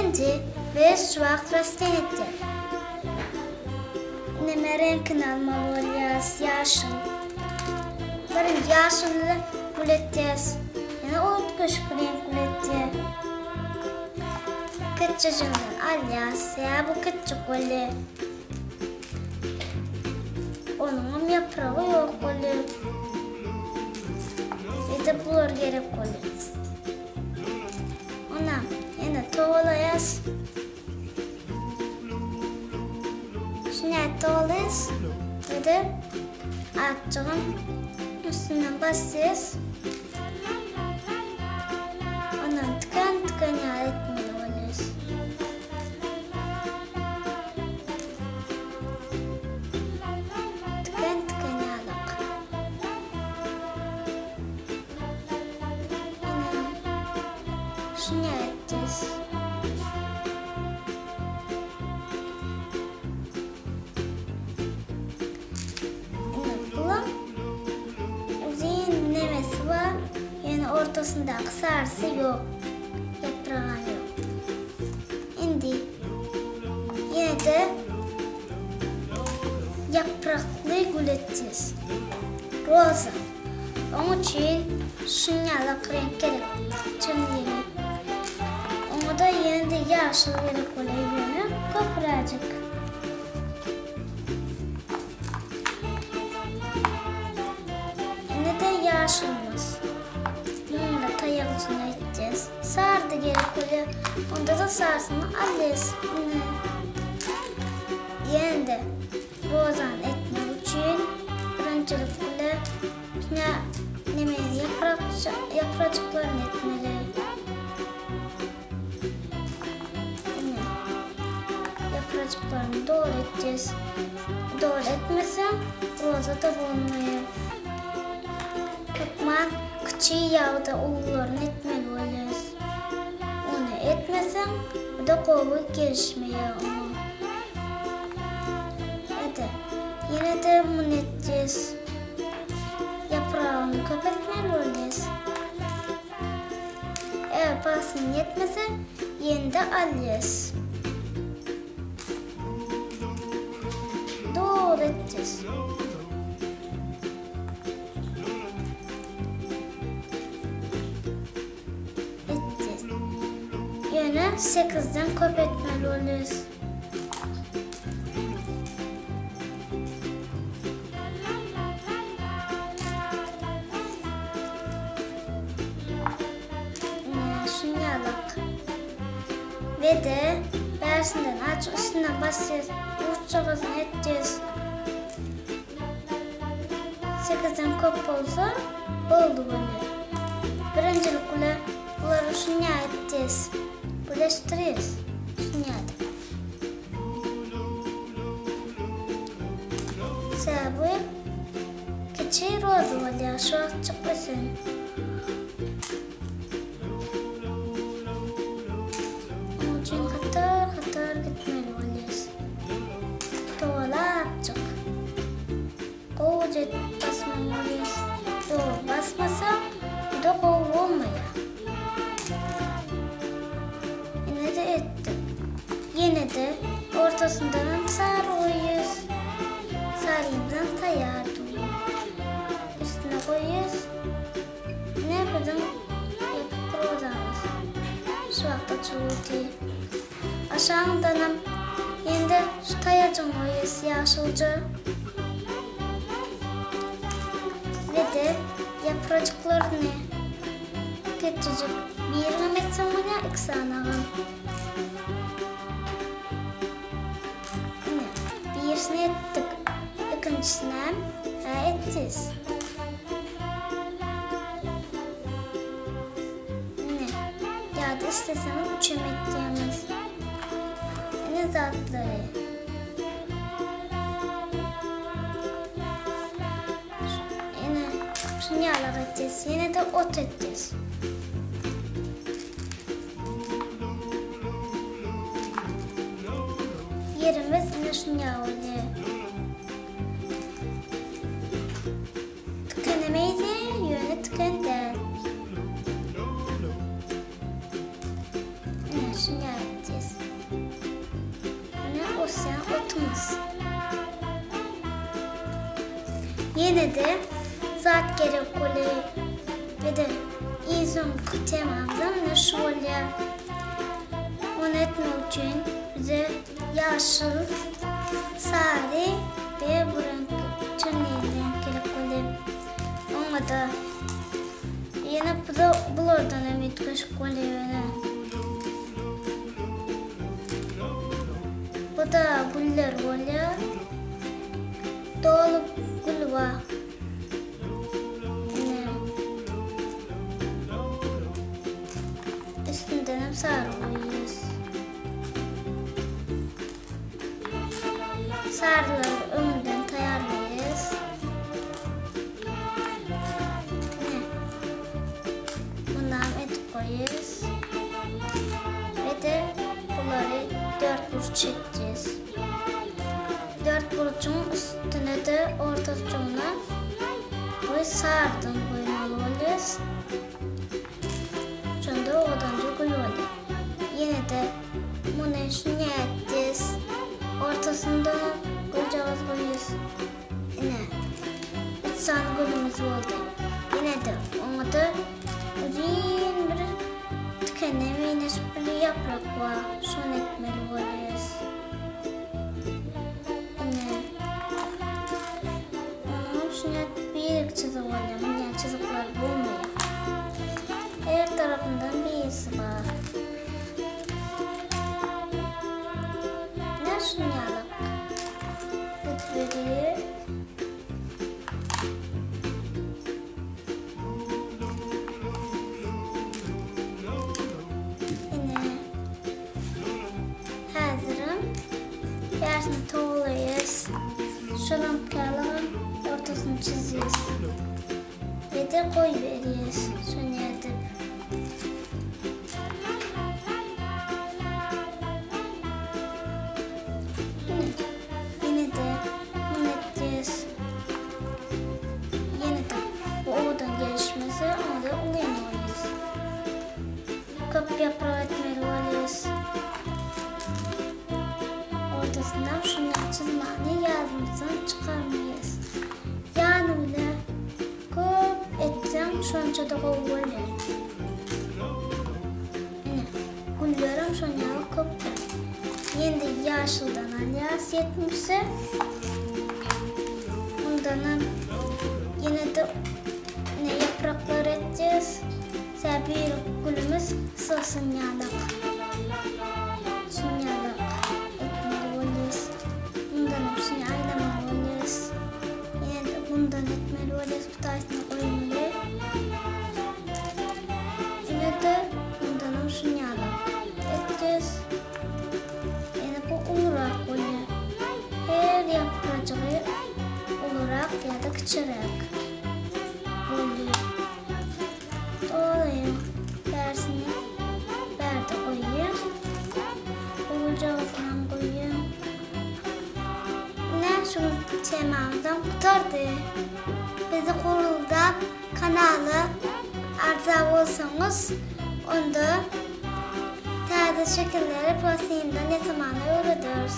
Indi biz şu wagt rastgen etjek. Neme reňkini almaly bolýas? Ýaşyl. Birinji ýaşylyny gül etjäs. Ýene üýtgeşik reňk gül etjäs. Kiçijiginden alýas. Ýa bu kiçijik bolýar. Onuňam ýapragy ýok bolýar. Bize bular gerek bolýar. Onam ýene togalaýas. Şuny togalaýas. We-de atjygyn üstünden basýas. Ondan tiken-tiken ýaly etmeli bolýas. Tiken-tiken ýalak. Ine, şuny etjez. Ine, bulam uzyn nemesi bar, ýöne ortasyndaky sarysy ýok, ýapragam ýok. Indi ýene-de ýaprakly gül etjez. Roza. Oň üçin şunýalak reňk gerek. Çemlili. Oňa-da ýene-de ýaşyl gerek bolar, ýöne köpräjik. Ine-de ýaşylymyz. Muňa-da taýagyjyny etjez. Sary-da gerek bolýar. Onda-da sarysyny alýas. Ine. Ýene-de Rozany etmek üçin birinjilik bile üstüne nemeni ýaprak ýaprajyklaryny etmeli. Ine. Ýaprajyklaryny dogry etjez. Dogry etmeseň roza-da bolmaýar. Hökman kiçi ýa-da ulularyny etmeli bolýar. Ony etmeseň, bu-da gowy gelişmeýär oňa. Ede, ýene-de muny etjez. Ýapragyny köp etmeli bolýas. Eger pasyň ýetmese, ýene-de alýas. Doly etjez. Etjez. Ýöne sekizden köp etmeli bolýas. Şunýalak. Ve-de bärsinden aç üstünden basýas. Uçjagazyny etjez. Sekizden köp bolsa boldy bolýar. Birinjilik bilen bulary şunýa etjez. Birleşdirýäs. Şunýa edip. Sebäbi kiçi roza bolýar şu wagtjyk ösen. Onuň üçin hatar-hatar gitmeli bolýas. Togalapjyk. Gowuja edip basmaly bolýas. Dogry basmasaň, bu-da gowy bolmaýar. Ine-de etdik. Ýene-de ortasyndanam sary goýýas. Sarymyzam taýýar dur. Üstüne goýýas. Ine biziň ýapyk rozamyz. Şu wagt açylypdy. Aşagyndanam ýene-de şu taýajygyny goýýas ýaşylja. We-de ýaprajyklaryny kiçijik birigem etseň bolýar, iki sanagam. Ine, birisini etdik. Ikinjisinem hä etjez. Ine, ýa-da isleseňiz üçem etýäňiz. Ine zatlary. Ine, şuny ýalak etjez. Ýene-de ot etjez. Ýerimiz ine şuny ýaly. Tükenemeydi, ýöne tüken däl. Ine şuny ýaly etjez. Ýene-de zat gerek bolýar. We-de iň soňky temamyzam ine şu bolýar. Ony etmek üçin bize ýaşyl, sary we bu reňk, çerniýel reňk gerek bolýar. Oňa-da ýene bu-da bulardan hem üýtgeşik bolýar ýöne. Bu-da güller bolýar. Doly gül bar. Ine. Üstündenem sary goýýas. Sarylary öňünden taýýarlaýas. Ine. Munam edip goýýas. Ve de bulary dörtburç çekeceğiz. Dörtburcuň üstüne-de ortaçygyna we sardan goýmaly bolýas. Şonda owadanca gül bolýar. Ýene-de muny şuny etjez. Ortasynda güljagaz goýýas. Ine, üç sany gülümiz boldy. Ýene-de oňa-da uzyn bir tikene meňzeş bir ýaprak bar. Şony etmeli bolýas. Ine. Onuň üstüne bir çyzyk bolýar. Mundan çyzyklar bolmaýar. Her tarapyndan birisi bar. Ne şunu ýaly. Gitmeli. Ine. Häzirem bärsini towlaýas. Şonuň ýalygam ortasyny çyzýas. We-de goýberýäs şony edip. Ine, ýene-de muny etýäs. Ýene-de bu owadan gelişmese, onda ulyny goýýas. Köp ýaprak etmeli bolýas. Ortasyndan şuny çyzmany ýadymyzdan çykarmaýas. Ýany bile köp etseň şonça-da gowy bolýar. Ine, güllerem şon ýaly köpdür. Ýene-de ýaşyldan alýas ýetmişse. Mundanam ýene-de ine ýapraklar etjäs. Tä bir gülümiz sygsyn ýalak. Şun ýalak etmeli bolýas. Mundanam şuny aýlamaly bolýas. Ýene-de mundan etmeli bolýas, bu taýsyny goýmaly. Ýene-de mundanam şun ýalak etjäs. Ýene bu ulurak bolýar. Her ýaprajygy ulurak ýa-da kiçiräk bolýar. Dolaýyn. Bärsini bärde goýýan. Owuljagysynam goýýan. Ine şu temamyzam gutardy. Bizi goldap kanala arza bolsaňyz onda täze şekilleri plastindan ýasamany öwrederis.